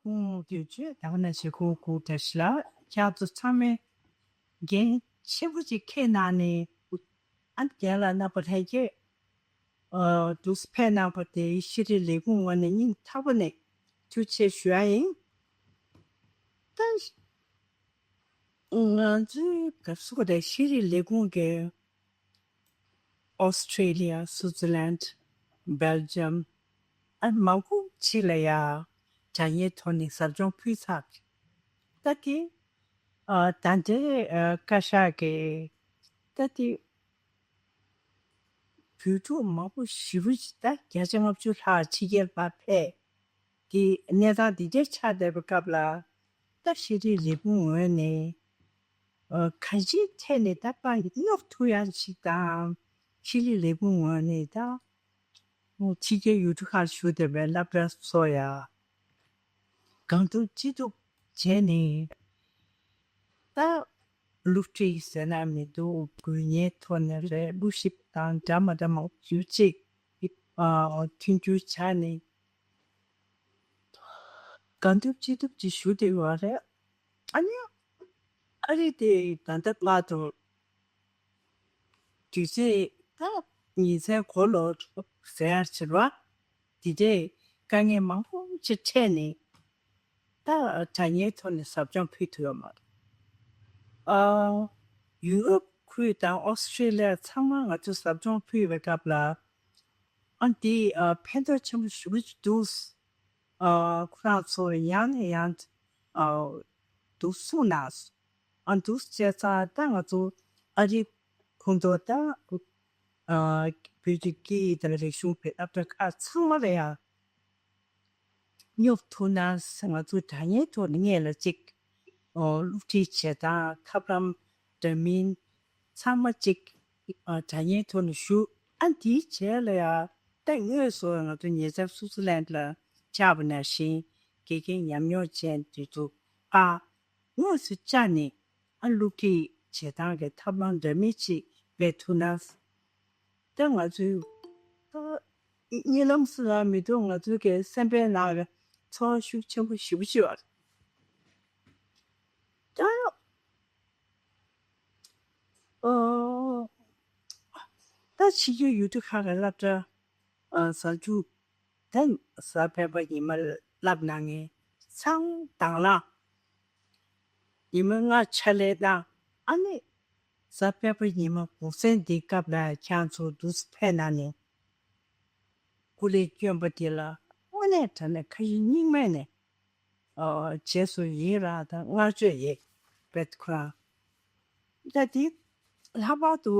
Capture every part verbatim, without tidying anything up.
ཁོང་དུས་ཚོད་ད་ག་ནང་བཞིན་ཁོང་སྐུ་བཀྲ་ཤིས་ལགས། ཁྱེད་ཚོ་ཚང་མས་འགན་ཆེན་པོ་ཅིག་འཁྱེར་གནང་ནས། ཨ་ནི་རྒན་ལགས་རྣམ་པ་ལྷན་རྒྱས། ཨ། འདུག་སེ་ཕེབས་གནང་བ་དེ་ཤེས་རིག་ལས་ཁུངས་ངོས་ནས་སྙིང་ཐག་པ་ནས་ཐུགས་རྗེ་ཆེ་ཞུ་ཡ་ཡིན། ད་ང་ཚོའི་ག་རེ་ཟེར་དགོས་རེད། ཤེས་རིག་ལས་ཁུངས་ཀྱི་ཨོ་སི་ཁྲེ་ལི་ཡ། སུའུ་ཙི་ལན། སྦེལ་ཇམ། ཨ། མང་པོ་ཅིག་ལ་ཡ་དྲ་བརྙན་ཐོག་ནས་ཟབ་སྦྱོང་ཕུལ་ཚར། ད་དེ། ཨ། ད་ལྟའི། ཨ། བཀའ་ཤག་གིས་ད་དེ་བོད་ཕྲུག་མང་པོ་ཞེ་པོ་ཅིག་ད་བརྒྱ་ཆ་ལྔ་བཅུ་ལྷག་ཕྱི་རྒྱལ་ལ་ཕར་ཕེབས། དེ་གནས་སྟངས་འདི་འདྲ་ཆགས་བསྡད་པའི་སྐབས་ལ། ད་ཤེས་རིག་ལས་ཁུངས་ངོས་ནས། ཨ། གང་ཅིའི་ཐད་ནས་ད་ཕར་སྙོབ་ཐུབ་ཡ་ཞིག་དང་། ཤེས་རིག་ལས་ཁུངས་ངོས་ནས་ད་ཕྱི་རྒྱལ་ཡུལ་གྲུ་ཁག་ལ་བཞུགས་བསྡད་པའི་སློབ་གྲྭ་ཚོ་ཡ་གང་ཐུབ་ཅི་ཐུབ་བྱས་ནས། ད་སློབ་ཁྲིད་ཟེར་ན་མི་འདུག་དགོས་ངེས་ཐོག་ནས་རེད། སློབ་ཞིབ་དང་འདྲ་མ་འདྲ་མང་པོ་ཞེ་པོ་ཅིག་ཨ། མཐུན་འགྱུར་བྱས་ནས། གང་ཐུབ་ཅི་ཐུབ་ཅིག་ཞུ་བསྡད་ཡོད་རེད། ཨ་ནི་ཨ་རི་དེ་ད་ལྟ་བར་དུ་དུས་ཚོད་ད་ཉིན་མཚན་གོ་ལོག་ཟེར་ཡ་ཕྱིར་བ། དེ་འདྲའི་དཀའ་ངལ་མང་པོ་ཅིག་འཕྲད་ནས། ད་དྲ་བརྙན་ཐོག་ནས་ཟབ་སྦྱོང་ཕུལ་ཐུབ་ཡོད་མ་རེད། ཨ། ཡུ་རོབ་ཁུལ་དང་ཨོ་སི་ཁྲེ་ལི་ཡ་ཚང་མ་ང་ཚོས་ཟབ་སྦྱོང་ཕུལ་བའི་སྐབས་ལ། ཨ། འདི། ཨ། ཕན་ཐོགས་ཆེན་པོ་ཞེ་པོ་ཅིག་འདུག་ཨ། ཁོ་རང་ཚོ་ཡང་ནས་ཡང་། ཨ། འདུག་གསུངས་གནང་སོང་། ཨ། འདུག་བྱས་ཙང་ད་ང་ཚོ་ཨ་རི་ཁོངས་གཏོགས་ད། ཨ། བོད་ཀྱི་སྐད་ཡིག་དང་རིག་གཞུང་བའི་སློབ་གྲྭ་ཁག་ཚང་མ་ལ་ཡང་སྙོབ་ཐུབ་ན་ཟེར། ང་ཚོ་དྲ་བརྙན་ཐོག་ནས་སྔོན་ལ་ཅིག་ཨོ། སློབ་ཁྲིད་བྱེད་སྟངས། ཐབས་ལམ་འདྲ་མིན་ཚང་མ་ཅིག་ཨ། དྲ་བརྙན་ཐོག་ནས་ཞུ། ཨ། དེའི་རྗེས་ལ་ཡ་ད་དངོས་སུ་ང་ཚོ་ཉེ་ཆར་སུའུ་ཙི་ལན་ལ་བཅར་བ་ནང་བཞིན་དགེ་རྒན་ཉམས་མྱོང་ཅན་དེ་ཚོ་ཕར་དངོས་སུ་བཅར་ནས། ཨ། སློབ་ཁྲིད་བྱེད་སྟངས་ཀྱི་ཐབས་ལམ་འདྲ་མིན་ཅིག་སྤེལ་ཐུབ་ན། ད་ང་ཚོའི་ད་གཉིད་ལམ་སུ་ལ་མི་འདུག་ང་ཚོའི་གི་སེམས་པའི་ནང་གི་ཚོར་བ་ཤུགས་ཆེན་པོ་ཞེ་པོ་ཅིག་ཡོད་རེད། ད་ཨོ། ད་ཕྱི་རྒྱལ་ཡུལ་གྲུ་ཁག་གི་སློབ་གྲྭ། ཨ། གཟའ་མཇུག་ད་གཟའ་སྤེན་པ་ཉི་མ་བསླབ་གནང་མཁན་ཚང་དང་བླངས། ཉི་མ་ལྔ་ཕྱག་ལས་གནང་། ཨ་ནི་གཟའ་སྤེན་པ་ཉི་མ་གུང་སེང་འདིའི་སྐབས་ལ་ཁྱེད་ཚོ་འདུག་སེ་ཕེབས་གནང་ནས་སྐུ་ལས་བསྐྱོན་པ་དེ་ལ་དངོས་གནས་དྲང་གནས་ཁ་ཞེ་གཉིས་མེད་ནས། ཨ། རྗེས་སུ་ཡི་རང་དང་བསྔགས་བརྗོད་ཡོད་པས། ཁོ་རང་ད་དེ་ལྷག་པར་དུ་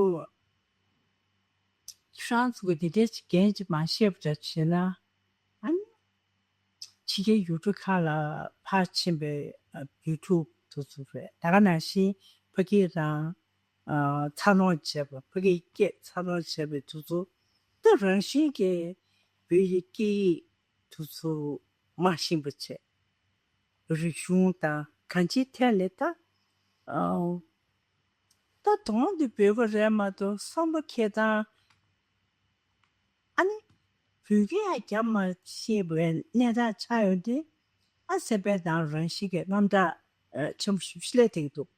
ཁྱེད་རང་ཚོ་གི་འདི་འདྲའི་ཅིག་འགན་ཅིག་མ་བཞེས་པ་འདྲ་བྱས་ན། ཨ་ནི་ཕྱི་རྒྱལ་ཡུལ་གྲུ་ཁག་ལ་ཕར་ཕྱིན་པའི་ཡུལ་གྲུ་དེ་ཚོ་རེད། ད་ག་ནང་བཞིན་ཕ་གི་རང་། ཨ། འཚར་ལོངས་བྱས་པ། ཕ་གིའི་སྐད་འཚར་ལོངས་བྱས་པའི་དུས་ཚོད། ད་རང་བཞིན་གྱིས་བོད་ཀྱི་སྐད་ཡིག་དུས་ཚོད་མ་ཤེས་པ་བྱས། རིག་གཞུང་དང་གང་ཅིའི་ཐད་ལ་ད། ཨ། ད་དོན་དུ་བོད་པ་རེད་མ་གཏོགས་བསམ་བློ་འཁྱེར་སྟངས། ཨ་ནི་བོད་སྐད་ཡང་རྒྱབ་མ་ཤེས་པའི་གནས་སྟངས་ཆགས་ཡོང་དུས། ཨ། སེམས་པའི་ནང་རང་བཞིན་གྱི་དངངས་སྐྲག་ཨ། ཆེན་པོ་ཞེ་པོ་ཅིག་སླེབས་བསྡད་ཀྱི་འདུག་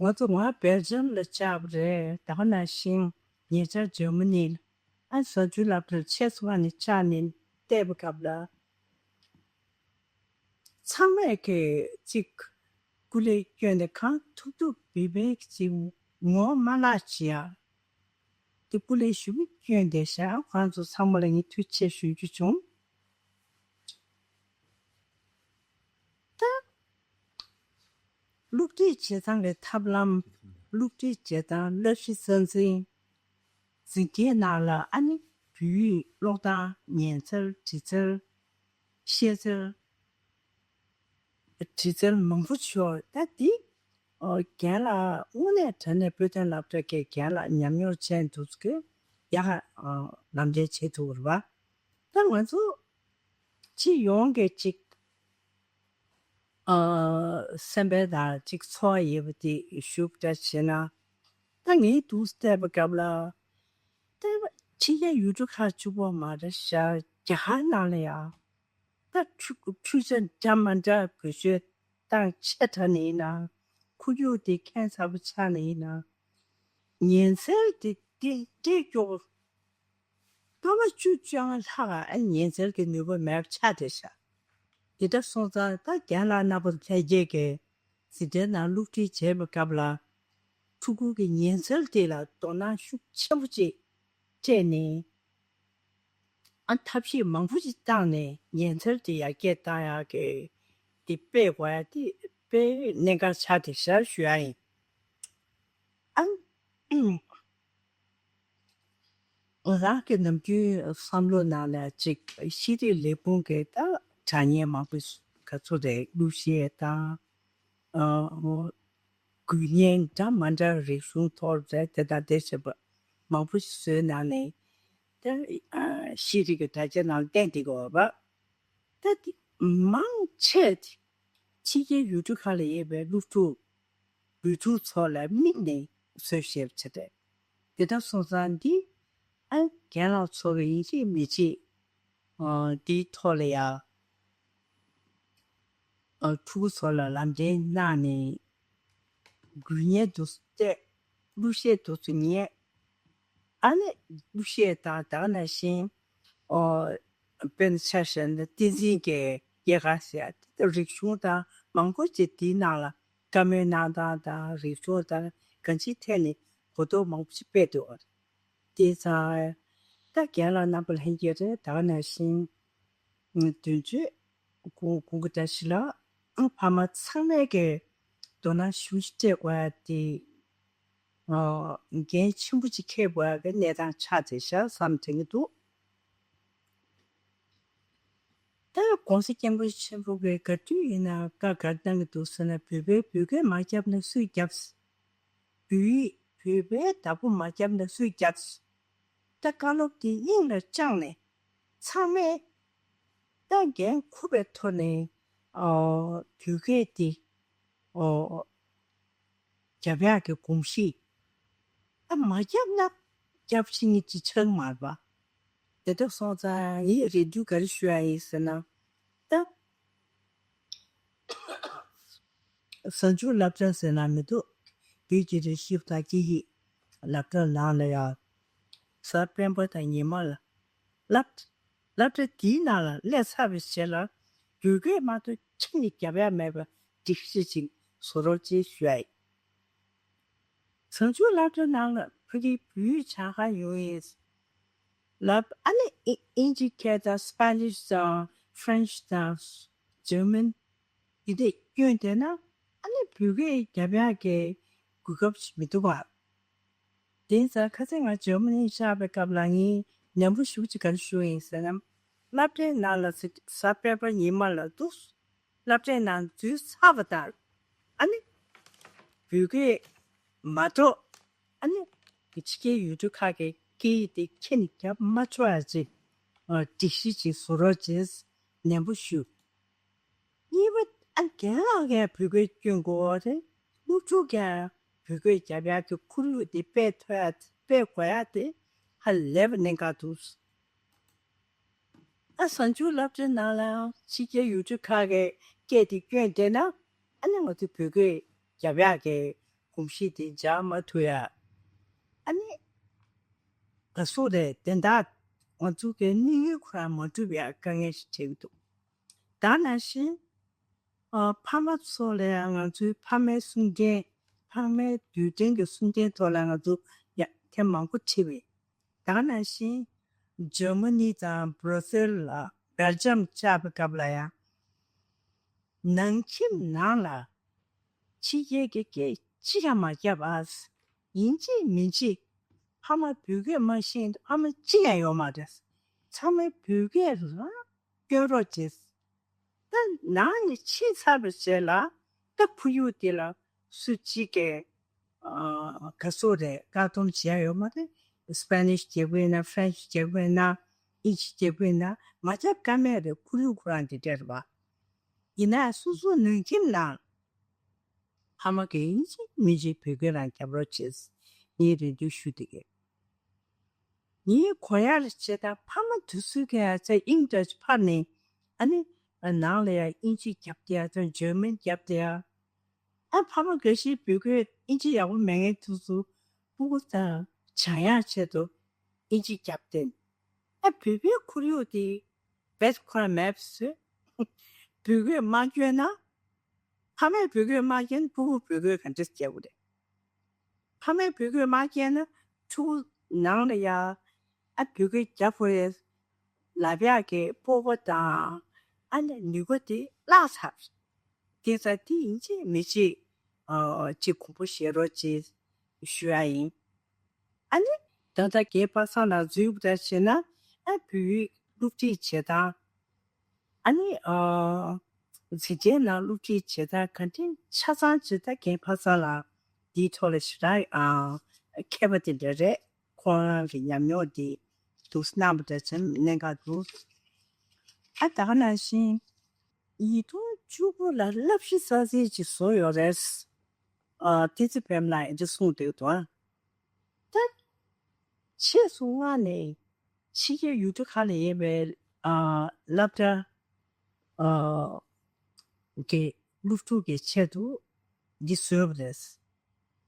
ང་ཚོ་ང་སྦེལ་ཇམ་ལ་བཅར་བ་རེད། ད་ག་ནང་བཞིན་ཉེ་ཆར་འཇར་མ་ནི་ལ། ཨ། གཟའ་མཇུག་སློབ་གྲྭར་ཆེད་ཚོགས་ཁང་ནས་བཅར་ནས་བལྟས་པའི་སྐབས་ལ། ཚང་མས་ཀྱིས་ཅིག་སྐུ་ལས་བསྐྱོན་ནས་གང་ཐུབ་ཐུབ་བོད་པའི་ཅིག་ངོ་མ་བརླག་ཅིག་ཡ། དེ་སྐུ་ལས་ཞེ་པོ་བསྐྱོན་བསྡད་ཤག་ཁོང་ཚོ་ཚང་མ་ལ་ངས་ཐུགས་རྗེ་ཆེ་ཞུ་རྒྱུ་བྱུང་། ད་སློབ་ཁྲིད་བྱེད་སྟངས་ཀྱི་ཐབས་ལམ། སློབ་ཁྲིད་བྱེད་སྟངས། བསླབ་གཞི་རྩ་འཛིན། འཛིན་གྲྭའི་ནང་ལ་ཨ་ནི་བོད་ཡིག་ཀློག་སྟངས། ཉན་འཚོལ། དྲི་འཚོལ། བཤད་འཚོལ། དྲི་འཚོལ་མང་པོ་བྱུང་། ད་འདི། ཨོ། རྒན་ལགས་དངོས་གནས་དྲང་གནས་བོད་དོན་སློབ་གྲྭ་གི་རྒན་ལགས་ཉམས་མྱོང་ཅན་འདུག་གི། ཡག་ག་ཨ། ལམ་སྟོན་བྱེད་ཐུབ་པ་རེད་པ། ད་ང་ཚོ་སྤྱི་ཡོངས་ཀྱི་ཅིག་ཨ། སེམས་པའི་ནང་ཅིག་ཚོར་བ་ཡོད་པ་དེ་ཞུ་འདྲ་བྱས་ན། ད་ངས་འདུག་བལྟས་པའི་སྐབས་ལ། ད་ ཕྱི་རྒྱལ་ཡུལ་གྲུ་ཁག་གཅིག་པོ་མ་རེད་ཤག་རྒྱ་གར་ནང་ལ་ཡང་ད་འཕྲུལ་འཕྲུལ་ཆས་འདྲ་མི་འདྲ་བེད་སྤྱོད་བཏང་ཆེ་དྲགས་ནས་ཡིན་ན། ཁོར་ཡུག་དེ་ཁྱད་མཚར་པོ་ཆགས་ནས་ཡིན་ན། ཉེན་སེལ་དེ་ཏིག་ཏིག་སྐྱོ་པོ། སྐར་མ་བཅུ་བཅོ་ལྔ་ལྷག་ཨ་ཉེན་སེལ་གྱི་ནུས་པ་མེད་པ་ཆགས་བསྡད་ཤག་དེ་འདྲ་སོང་ཙང་ད་རྒན་ལགས་རྣམ་པ་ལྷན་རྒྱས་ཀྱིས་འཛིན་གྲྭའི་ནང་སློབ་ཁྲིད་བྱེད་པའི་སྐབས་ལ། ཕྲུ་གུ་གི་ཉེན་སེལ་དེ་ལ་དོ་སྣང་ཤུགས་ཆེན་པོ་ཅིག་སྤྲད་ནས། ཨ་ཐབས་ཤེས་མང་པོ་ཞིག་བཏང་ནས་ཉེན་སེལ་དེ་ཡར་རྒྱས་བཏང་ཡག་གི་དེ་སྤེལ་དགོས་ཡག་དེ་དཔེ་གནད་འགག་ཆགས་བསྡད་ཤག་ཞུ་ཡག་ཡིན། ཨ་ང་རང་གི་ནམ་རྒྱུན་བསམ་བློ་ནང་ལ་ཅིག་ཤེས་རིག་ལས་ཁུངས་ཀྱི་ད་དྲ་བརྙན་མང་པོ་ག་ཚོད་རེད། གླུ་གཞས་དང་། ཨ། འགུལ་བརྙན་འདྲ་མི་འདྲ་རིག་གཞུང་ཐོག་རེད། དེ་དང་དེ་བྱས་པ་མང་པོ་ཞིག་བཟོས་གནང་ནས། ད་ཨ་ཤེས་རིག་གི་དྲ་རྒྱ་ནང་བསྟན་བསྡད་ཀྱི་ཡོད་པ། ད་དེ་མང་ཆེ་དེ་ཕྱི་རྒྱལ་ཡུལ་གྲུ་ཁག་ལ་ཡོད་པའི་སློབ་ཕྲུག་བོད་ཕྲུག་ཚོ་ལ་དམིགས་ནས་བཟོས་བཞག་པ་ཆགས་རེད། དེ་འདྲ་སོང་ཙང་འདི་ཨ་རྒན་ལགས་ཚོ་གི་ཡིན་གཅིག་མིན་གཅིག་ཨ་འདིའི་ཐོག་ལ་ཡ། ཨ་ཕྲུ་གུ་ཚོ་ལ་ལམ་སྟོན་གནང་ནས། འགུལ་བརྙན་དེ་ཚོ་བལྟས། གླུ་གཞས་དེ་ཚོ་ཉན། ཨ་ནི་གླུ་གཞས་དང་ད་ག་ནང་བཞིན། ཨོ། དཔེར་ན་ཆ་བཞག་ན་བསྟན་འཛིན་གྱི་སྐྱེས་སྐར་ཟེར་ཡ་དེ་རིག་གཞུང་དང་མང་པོ་ཅིག་དེའི་ནང་ལ་བཀའ་མོལ་གནང་སྟངས་དང་རིག་གཞུང་དང་གང་ཅིའི་ཐད་ནས་གོ་རྟོགས་མང་པོ་ཅིག་སྤེལ་འདུག་དེ་ཙང་། ད་རྒན་ལགས་རྣམ་པ་ལྷན་རྒྱས་རེད། ད་ག་ནང་བཞིན། དོན་གཅོད་གུང་གུང་གི་བཀྲ་ཤིས་ལགས། ཨང་ཕ་མ་ཚང་མས་ཀྱི་དོ་སྣང་ཞུ་སྤྲད་དགོས་ཡ་དེ། ཨ་འགན་ཆེན་པོ་ཅིག་འཁྱེར་དགོས་ཡ་གི་གནས་སྟངས་ཆགས་བསྡད་ཤག་བསམ་དྲན་གྱི་འདུག་ད་༸གོང་ས་༸སྐྱབས་མགོན་ཆེན་པོ་གིས་ག་དུས་ཡིན་ན་བཀའ་ག་རེ་གནང་གི་འདུག་ཟེར་ན། བོད་པས་བོད་སྐད་མ་བརྒྱབ་ན་སུས་བརྒྱབ། བོད་ཡིག་བོད་པའི་བདག་པོ་མ་བརྒྱབ་ན་སུས་བརྒྱབ། ད་བཀའ་སློབ་དེ་སྙིང་ལ་བཅངས་ནས་ཚང་མས་ད་འགན་འཁུར་བའི་ཐོག་ནས་ཨོ་བོད་སྐད་དེ་ཨོ་རྒྱབ་ཡག་གི་གོམས་གཤིས། ད་མ་བརྒྱབ་ན་རྒྱབ་ཤེས་ཉིད་ཅིག་ཆགས་མ་རེད་པ། དེ་འདྲ་སོང་ཙང་ངས་རེ་འདུན་ག་རེ་ཞུ་ཡ་ཡིན་ཟེར་ན། ད་གཟའ་མཇུག་སློབ་གྲྭ་ཟེར་ན་མི་འདུག་བོད་ཀྱི་རིག་གཞུང་དང་སྐད་ཡིག་སློབ་གྲྭ་ནང་ལ་ཡང་གཟའ་སྤེན་པ་དང་ཉི་མ་ལ་སློབ་སློབ་གྲྭ་དེའི་ནང་ལ་སླེབས་ཚར་བའི་རྗེས་ལ་བོད་སྐད་མ་གཏོགས་ཁྱོན་ནས་རྒྱབ་ཡ་མེད་པ་སྒྲིག་གཞི་ཅིག་བཟོ་རོགས་ཅེས་ཞུ་ཡ་ཡིན། གཟའ་མཇུག་སློབ་གྲྭ་ནང་ལ་ཕ་གིའི་བོད་ཡིག་སྦྱང་ག་ཡོང་ཡིན། ལབ་ཨ་ནི་ཨི་ཨིན་ཇི་སྐད་དང་སི་པ་ནིཤ་དང་ཧྥ་རན་ཤི་དང་ཇར་མན་འདི་འདྲས་སྐྱོན་བསྡད་ན་ཨ་ནི་བོད་སྐད་རྒྱབ་ཡག་གི་གོ་སྐབས་ཤིག་མི་འདུག་ག་དེ་ཙང་ཁ་སང་ང་ཇར་མ་ནི་བཅར་བའི་སྐབས་ལ་ངས་ནན་པོ་ཞེ་པོ་ཅིག་ག་རེ་ཞུས་ཡིན་ཟེར་ན། སློབ་གྲྭའི་ནང་ལ་གཟའ་སྤེན་པ་ཉི་མ་ལ་འདུག་སློབ་གྲྭའི་ནང་འཛུལ་ཚར་བ་དང་ཨ་ནི་བོད་སྐད་མ་གཏོགས་ཨ་ནི་ཕྱི་རྒྱལ་ཡུལ་གྲུ་ཁག་གི་སྐད་ཡིག་དེ་ཁྱེད་ནས་རྒྱབ་མ་ཆོག་ཡ་ཅིག་སྒྲིག་གཞི་ཅིག་བཟོ་རོགས་བྱེད། ནན་པོ་ཞུ། གཉིས་པ་ཨ་རྒན་ལགས་ཀྱང་བོད་སྐད་སྐྱོན་དགོས་རེད། སློབ་ཕྲུག་ཀྱང་བོད་སྐད་རྒྱབ་ཡག་གི་ཁོར་ཡུག་དེ་སྤེལ་ཐུབ་ཡ་སྤེལ་དགོས་ཡ་དེ་ཧ་ལས་པ་གནད་འགག་འདུག་ཨ་གཟའ་མཇུག་སློབ་གྲྭའི་ནང་ལའང་ཕྱི་རྒྱལ་ཡུལ་གྲུ་ཁག་གི་སྐད་དེ་སྐྱོན་བསྡད་ན་ཨ་ནི་ང་ཚོ་བོད་སྐད་རྒྱབ་ཡག་གི་གོམས་གཤིས་དེ་འཇགས་མ་ཐུབ་ཡ། ཨ་ནི་ག་སོག་རེད་དེ་འདྲ་ང་ཚོ་གི་དམིགས་ཡུལ་ཁོ་རང་མ་འགྲུབ་ཡ་དཀའ་ངལ་ཞིག་འཕྲད་ཀྱི་འདུག་ད་ནང་བཞིན། ཨ་ཕ་མ་ཚོ་ལ་ཡང་ང་ཚོའི་ཕ་མའི་གསུང་འཕྲིན། ཕ་མའི་དུས་དྲན་གྱི་གསུང་འཕྲིན་ཐོག་ལ་ང་ཚོ་ཡང་ཐེངས་མང་པོ་ཁྲིད་པས། ད་ག་ནང་བཞིན་འཇར་མ་ནི་དང་སྦྲ་སེལ་ལ་སྦེལ་ཇམ་བཅར་བའི་སྐབས་ལ་ཡང་། ནང་ཁྱིམ་ནང་ལ་ཕྱི་རྒྱལ་གྱི་སྐད་ཅི་ཡང་མ་བརྒྱབ་ཨ། ཡིན་གཅིག་མིན་གཅིག་ཕ་མ་བོད་སྐད་མ་ཤེས་ན་ཕ་མ་གཅིག་ཡང་ཡོད་མ་རེད། ཚང་མས་བོད་སྐད་རང་སྐྱོན་རོགས་བྱེད། ད་ནང་ནས་ཕྱིར་ཚར་བའི་རྗེས་ལ་ད་ཁོར་ཡུག་དེ་ལ་སུ་གཅིག་གིས་ཨ་ག་སོ་རེད་བཀག་སྡོམ་བྱེད་ཡ་ཡོད་མ་རེད། སི་པེ་ནིཤ་རྒྱབ་ཀྱི་ཡིན་ན་ཧྥ་རན་ཤི་རྒྱབ་ཀྱི་ཡིན་ན་ཨིན་ཇི་རྒྱབ་ཀྱི་ཡིན་ན་མ་རྒྱབ་ཀ་མེད་རེད། ཁོར་ཡུག་ཁོ་རང་དེ་འདྲ་རེད་པ། ཡིན་ན་སོ་སོ་ནང་ཁྱིམ་ནང་ཕ་མ་གིས་ཨིན་ཇི་མིན་ཇི་བོད་སྐད་རང་རྒྱབ་རོགས་བྱེད། ངས་རེ་འདུན་ཞུ་བསྡད་ཀྱི། ངའི་གོ་ཡག་ལ་བྱས་ད་ཕ་མ་དུས་ཚོད་ཀྱི་ཡ་ཚ་ཨིང་ཏོག་ཕར་ནས་ཨ་ནི་ནང་ལ་ཡ་ཨིན་ཇི་རྒྱབ་དེ་ཡ་ཚ་འཇར་མན་རྒྱབ་དེ་ཡ། ཨ་ཕ་མ་འགའ་ཤས་བོད་སྐད་ཨིན་ཇི་ཡག་པོ་མེད་མཁན་དུས་སུ་སྤུ་གུ་དང་སྦྱང་ཡག་ཆེད་དུ་ཨིན་ཇི་རྒྱབ་སྟེ། ཨ་བོད་པའི་ཁོར་ཡུག་དེ་བེད་ཁོ་ར་མེད་པ་བཟོས། བོད་སྐད་མ་སྐྱོན་ན། ཕ་མས་བོད་སྐད་མ་སྐྱོན་ན་སྤུ་གུ་བོད་སྐད་ག་འདྲ་སྐྱེ་དགོས་རེད། ཕ་མས་བོད་སྐད་མ་སྐྱོན་ན་ཕྲུ་གུ་ནང་ལ་ཡ། ཨ་བོད་སྐད་རྒྱབ་དགོས་རེད། ལབ་ཡག་གི་སྤོབས་པ་དང་ཨ་ནི་ནུས་པ་དེ་བརླག་ཚར། དེ་ཙང་དེ་ཡིན་གཅིག་མིན་གཅིག་ཨ་གཅིག་དགོངས་པ་བཞེས་རོགས་གྱིས་ཞུ་ཡ་ཡིན། ཨ་ནི་ད་ལྟ་རྒན་པ་སངས་ལགས་འཛུལ་བ་འདྲ་བྱས་ན་ཨ་བོད་ཡིག་སློབ་ཁྲིད་བྱེད་སྟངས། ཨ་ནི་ཨ་འཛིན་གྲྭའི་ནང་སློབ་ཁྲིད་བྱེད་སྟངས་ག་འདྲ་ཆ་ཚང་བྱེད་སྟངས་རྒན་པ་སངས་ལགས་འདིའི་ཐོག་ལ་ཞེ་དྲག་ཨ་མཁས་པ་དེ་འདྲ་རེད། ཁོང་རང་གི་ཉམས་མྱོང་འདི་འདུག་གནང་བ་འདྲ་བྱས་གནད་འགག་འདུག་ཨ་ད་ག་ནང་བཞིན་ཉིས་སྟོང་བཅུ་དགུ་ལ་བསླབ་གཞི་རྩ་འཛིན་ཅིག་བཟོ་ཡོད་རེད། ཨ་བསྟན་འཛིན་བདེ་ལེགས་ལགས་ཡིན་གྱི་གསུངས་འདུག་དོ། ད་ཆེད་སུ་མངགས་ནས་ཕྱི་རྒྱལ་ཡུལ་གྲུ་ཁག་ལ་ཡོད་པའི་ཨ་སློབ་གྲྭ་ཨ་གི་སློབ་ཕྲུག་གི་ཆེད་དུ་འདི་བཟོས་པ་རེད།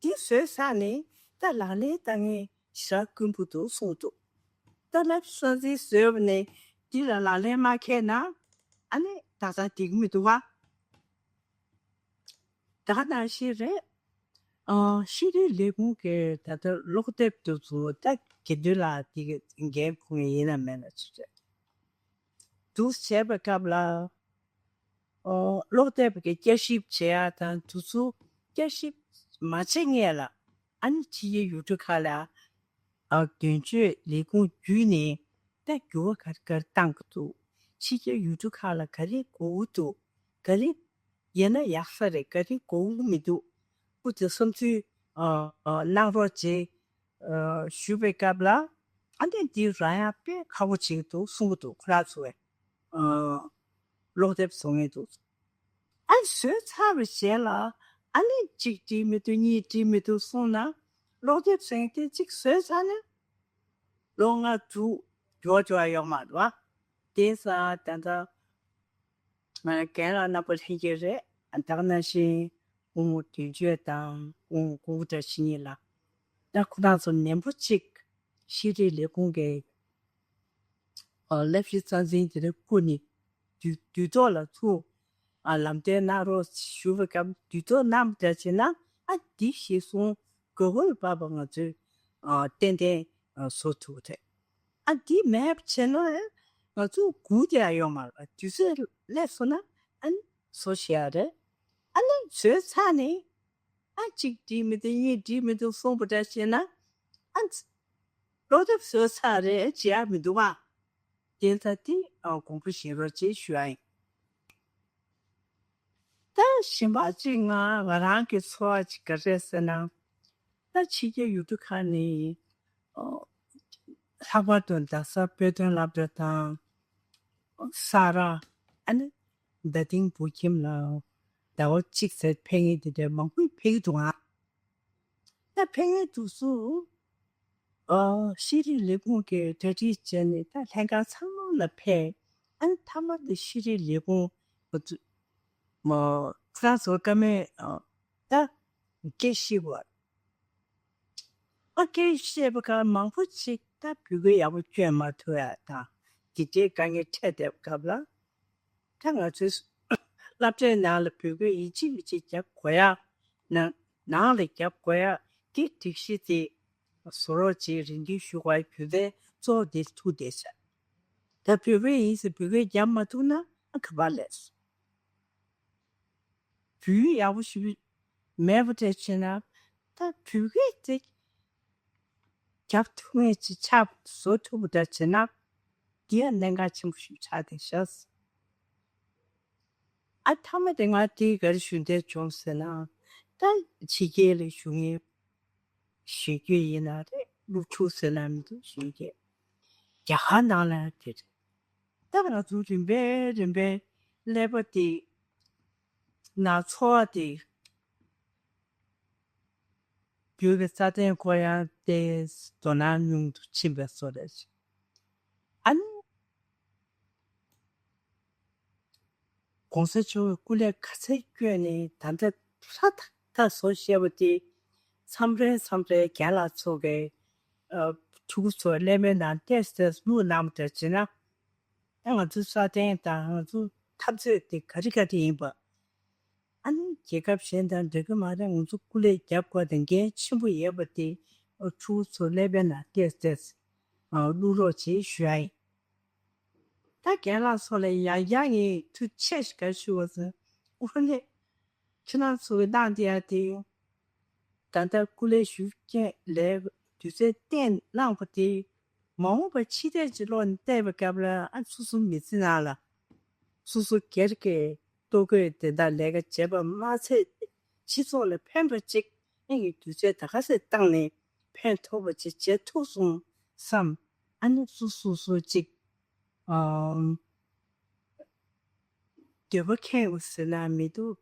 འདི་བཟོས་ཚར་ནས་ད་ལག་ལེན་བསྟར་མཁན་ཞེ་དྲག་དཀོན་པོ་འདུག་གསུངས་འདུག་ད་བསླབ་གཞི་རྩ་འཛིན་བཟོས་པ་ནས་འདི་ལ་ལག་ལེན་མ་འཁེལ་ན་ཨ་ནི་ད་ལྟ་འགྲིག་གི་མི་འདུག་བ། ད་ག་ནང་བཞིན་རེད། ཨ་ཤེས་རིག་ལས་ཁུངས་ཀྱི་ད་ལྟ་ཀློག་དེབ་དེ་ཚོ་ད་དགེ་འདུན་ལགས་དེ་གི་འགན་འཁུར་མཁན་ཡིན་ན་མེད་ན་ཅི་རེད། འདུག་བྱས་པའི་སྐབས་ལ་ཨོ་ཀློག་དེབ་ཀྱི་བསྐྱར་ཞིབ་བྱེད་ཡ་དང་དེ་ཚོ་བསྐྱར་ཞིབ་མ་བྱེད་སྔོན་ལ་ཨ་ནི་ཕྱི་རྒྱལ་ཡུལ་གྲུ་ཁག་ལ་ཨ་དོན་གཅོད་ལས་ཁུངས་བརྒྱུད་ནས་ད་འགྱུར་བ་ག་རེ་ག་རེ་བཏང་གི་འདུག་ཕྱི་རྒྱལ་ཡུལ་གྲུ་ཁག་ལ་ག་རེ་དགོས་ཀྱི་འདུག་ག་རེ་ཡིན་ན་ཡག་ས་རེད། ག་རེ་དགོས་ཀྱི་མི་འདུག་སྐུ་ཚེ་བསམ་ཚུལ་ཨ་ཨ་གནང་རོགས་བྱེད། ཨ་ཞུ་བའི་སྐབས་ལ་ཨ་ནི་འདི་རང་ཡང་དཔེ་ཁག་པོ་ཅིག་འདུག་གསུང་གི་འདུག་ཁོ་རང་ཚོ་བས་ཨ་ཀློག་དེབ་བཟོ་མཁན་འདུག་ཨ་བཟོས་ཚར་བའི་རྗེས་ལ་ཨ་ནི་གཅིག་འགྲིག་མི་འདུག་གཉིས་འགྲིག་མི་འདུག་གསུངས་ན་ཀློག་དེབ་བཟོ་མཁན་དེ་གཅིག་བཟོས་ཚར་ན་ལོ་ལྔ་དྲུག་འགྱུར་བ་འགྲོ་ཡ་ཡོད་མ་རེད་བ། དེ་ས་ད་ལྟ་ང་རྒན་ལགས་རྣམ་པ་ལྷན་རྒྱས་རེད། ད་ག་ནང་བཞིན་སྐུ་ངོ་དོན་གཅོད་དང་སྐུ་ངོ་ཀུན་བཟང་བཀྲ་ཤིས་གཉིས་ལ་ད་ཁོ་རང་ཚོ་ནན་པོ་གཅིག་ཤེས་རིག་ལས་ཁུངས་ཀྱི་ཨ་བསླབ་གཞི་རྩ་འཛིན་དེ་འདྲ་བསྐོ་ནས་དུས་དུས་ཐོག་ལ་ཚུར་ཨ་ལམ་སྟོན་གནང་རོགས་ཞུ་བའི་སྐབས་དུས་ཐོག་གནང་བ་འདྲ་བྱས་ན་ཨ་འདི་གཞིར་བཟུང་དགོས་མཁོ་ལ་བབས་པ་ང་ཚོས་ཨ་ཏན་ཏན་ཨ་བཟོ་ཐུབ་ཀྱི་རེད། ཨ་འདི་མེད་པ་བྱས་ན་ཨ་ང་ཚོ་སྒུག་བསྡད་ཡ་ཡོད་མ་རེད། དུས་ཚོད་སླེབས་སོང་ན་ཨ་ནི་བཟོ་ཤེས་ཡ་རེད། ཨ་ནི་བཟོས་ཚར་ནས་ཨ་གཅིག་འགྲིག་མི་འདུག་གཉིས་འགྲིག་མི་འདུག་གསུངས་པ་འདྲ་བྱས་ན་ཨ་ནི་ཀློག་དེབ་བཟོས་ཚར་རེད་བྱེད་ཡ་མི་འདུག་བ། དེ་ལྟ་དེ་ཨ་དགོངས་པ་བཞེས་རོགས་ཅེས་ཞུ་ཡ་ཡིན། ད་གཞན་པ་གཅིག་ང་ང་རང་གི་ཚོར་བ་གཅིག་ག་རེ་རེད་ཟེར་ན། ད་ཕྱི་རྒྱལ་ཡུལ་གྲུ་ཁག་ནས་ཨ་ལྷག་པར་དུ་རྡ་ས་དཔེ་སྟོན་སློབ་གྲྭ་དང་ས་ར་ཨ་ནི་རྡ་སྟེང་བོད་ཁྱིམ་ལ་ཟླ་བ་གཅིག་ཙམ་ཕེབས་མཁན་དེ་འདྲ་མང་པོ་ཕེབས་ཀྱི་འདུག་ཨ། ད་ཕེབས་མཁན་དེ་ཚོ་ཨ་ཤེས་རིག་ལས་ཁུངས་ཀྱི་གྲ་སྒྲིག་བྱས་ནས་ད་ལྷན་ཁང་ཚང་མ་ལ་ཕེབས། ཨ་ནི་མཐའ་མ་དེ་ཤེས་རིག་ལས་ཁུངས་ཁོ་ཚོ་མ་ཁོ་རང་ཚོ་བཀའ་མོལ་ཨ་ད་སྐད་བཤད་དགོས། ཨ་སྐད་བཤད་པ་ག་མང་པོ་ཅིག་ད་བོད་སྐད་ཡག་པོ་སྐྱོན་མ་ཐུབ་ཡ་དང་དེ་འདྲའི་དཀའ་ངལ་འཕྲད་བསྡད་པའི་སྐབས་ལ། ད་ང་ཚོའི་སློབ་གྲྭའི་ནང་ལ་བོད་སྐད་ཡིན་གཅིག་མིན་གཅིག་རྒྱབ་དགོས་ཡ། ནང་ནང་ལ་རྒྱབ་དགོས་ཡ་འདི་སྒྲིག་གཞི་དེ་བཟོ་རོགས་ཅེས་རེ་འདུན་ཞུ་དགོས་ཡ་བོད་པའི་གཙོ་བོ་དེ་ཐུག་བསྡད་ཤག་ད་བོད་སྐད་ཡིན་ཟེར་བོད་སྐད་རྒྱབ་མ་ཐུབ་ན་ཨ་ག་པར་སླེབས་སོང་། བོད་ཡིག་ཡག་པོ་ཞིག་མེད་པ་འདྲ་བྱས་ན་ད་བོད་སྐད་དེ་རྒྱབ་ཐུབ་མཁན་ཅིག་ཆགས་བཟོ་ཐུབ་པ་འདྲ་བྱས་ན་དེ་ཡང་གནད་འགག་ཆེན་པོ་ཞིག་ཆགས་བསྡད་ཤག་ཨ་མཐའ་མ་དེ་ང་དེ་ག་རེ་ཞུ་འདོད་བྱུང་ཟེར་ན། ད་ཕྱི་རྒྱལ་ལ་བཞུགས་མཁན་གཞོན་སྐྱེས་ཡིན་ན་རེད། སློབ་ཕྲུག་ཟེར་ན་མི་འདུག་གཞོན་སྐྱེས་རྒྱ་གར་ནང་ལ་དེ་རེད། ད་ང་ཚོ་རིམ་པས་རིམ་པས་ཀླད་པ་དེ་ནང་ཚོར་བ་དེ་ བརྒྱུད་པའི་རྩ་དོན་སྐོར་ཡང་དེ་དོ་སྣང་ཉུང་དུ་ཕྱིན་པའི་བཟོ་རེད། ཨ་ནི། གོང་ས་མཆོག་གིས་སྐུ་ལས་ག་ཚད་བསྐྱོན་ནས་ད་ལྟ་ཧྲ་ཐག་ཐག་བཟོ་བཞག་པ་དེ། མཚམས་རེ་མཚམས་རེ་རྒན་ལགས་ཚོ་གིས་ཨ་ཕྲུ་གུ་ཚོ་ཀླད་མའི་ནང་ཏོག་ཙམ་བླུགས་གནང་བ་འདྲ་བྱས་ན། ཨ་ང་ཚོའི་སྲ་བརྟན་དང་ང་ཚོའི་འཐབ་རྩོད་དེ་ག་རེ་ག་རེ་ཡིན་པ། ཨ་ནི་རྒྱལ་ཁབ་གཞན་དང་འདྲ་གི་མ་རེད། ང་ཚོ་སྐུ་ལས་རྒྱབ་དགོས་དང་འགན་ཆེན་པོ་ཡོད་པ་དེ་ཨ་ཕྲུ་གུ་ཚོ་ཀླད་པའི་ནང་ཏོག་ཙམ་ཨ་བླུགས་རོགས་བྱེད་ཞུ་ཡ་ཡིན། ད་རྒན་ལགས་ཚོ་ལ་ཡང་ཡང་ངས་ཐུགས་རྗེ་ཆེ་ཞིག་ག་ཞུ་བ་ཟེར། དངོས་གནས་ཁྱེད་རང་ཚོ་གི་གནང་བསྡད་ཡ་དེ། ད་ལྟ་སྐུ་ལས་ཞུ་མཁན་ལས་དུས་ཚོད་བཏོན་གནང་བ་དེ། མ་འོངས་པ་ཕྱི་བལྟས་ཀྱི་བློ་ནས་བལྟས་པའི་སྐབས་ལ་ཨ་སོ་སོ་མི་ཚེ་ནང་ལ། སོ་སོ་སྒེར་གྱི་ལྟོ་གོས་དེ་དག་ལས་ཀ་བྱེད་པ་མ་ཚད། སྤྱི་ཚོགས་ལ་ཕན་པ་ཅིག་ཨ་ངས་དུས་ཚོད་ད་ག་ཚོད་བཏང་ནས་ཕན་ཐོགས་པ་ཅིག་བྱེད་ཐུབ་སོང་བསམ། ཨ་ནི་སོ་སོ་སོ་ཅིག་ཨམ། འདོད་པ་ཁེངས་པ་ཟེར་ན་མི་འདུག་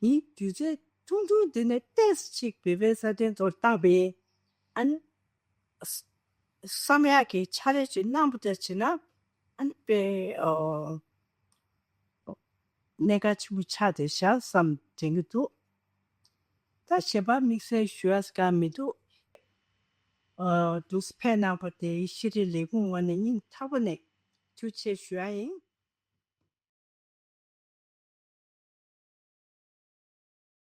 ངས་དུས་ཚོད་ཐུང་ཐུང་འདི་ནས་ཏོག་ཙམ་ཅིག་བོད་པའི་སྲ་བརྟན་ཐོག་བཏང་པས། ཨ་ནི། བསམ་ཡག་གི་ཕྱག་ལས་ཅིག་གནང་པ་འདྲ་བྱས་ན། ཨ་ནི་དཔེ་ཨོ། གནད་འགག་ཆེན་པོ་ཆགས་བསྡད་ཤག་བསམ་དྲན་གྱི་འདུག་ད་གཞན་པ་དམིགས་བསལ་ཞུ་ཡག་གང་མི་འདུག་ཨོ། འདུག་སེ་ཕེབས་གནང་བ་དེ་ཤེས་རིག་ལས་ཁུངས་ངོས་ནས་སྙིང་ཐག་པ་ནས་ཐུགས་རྗེ་ཆེ་ཞུ་ཡག་ཡིན།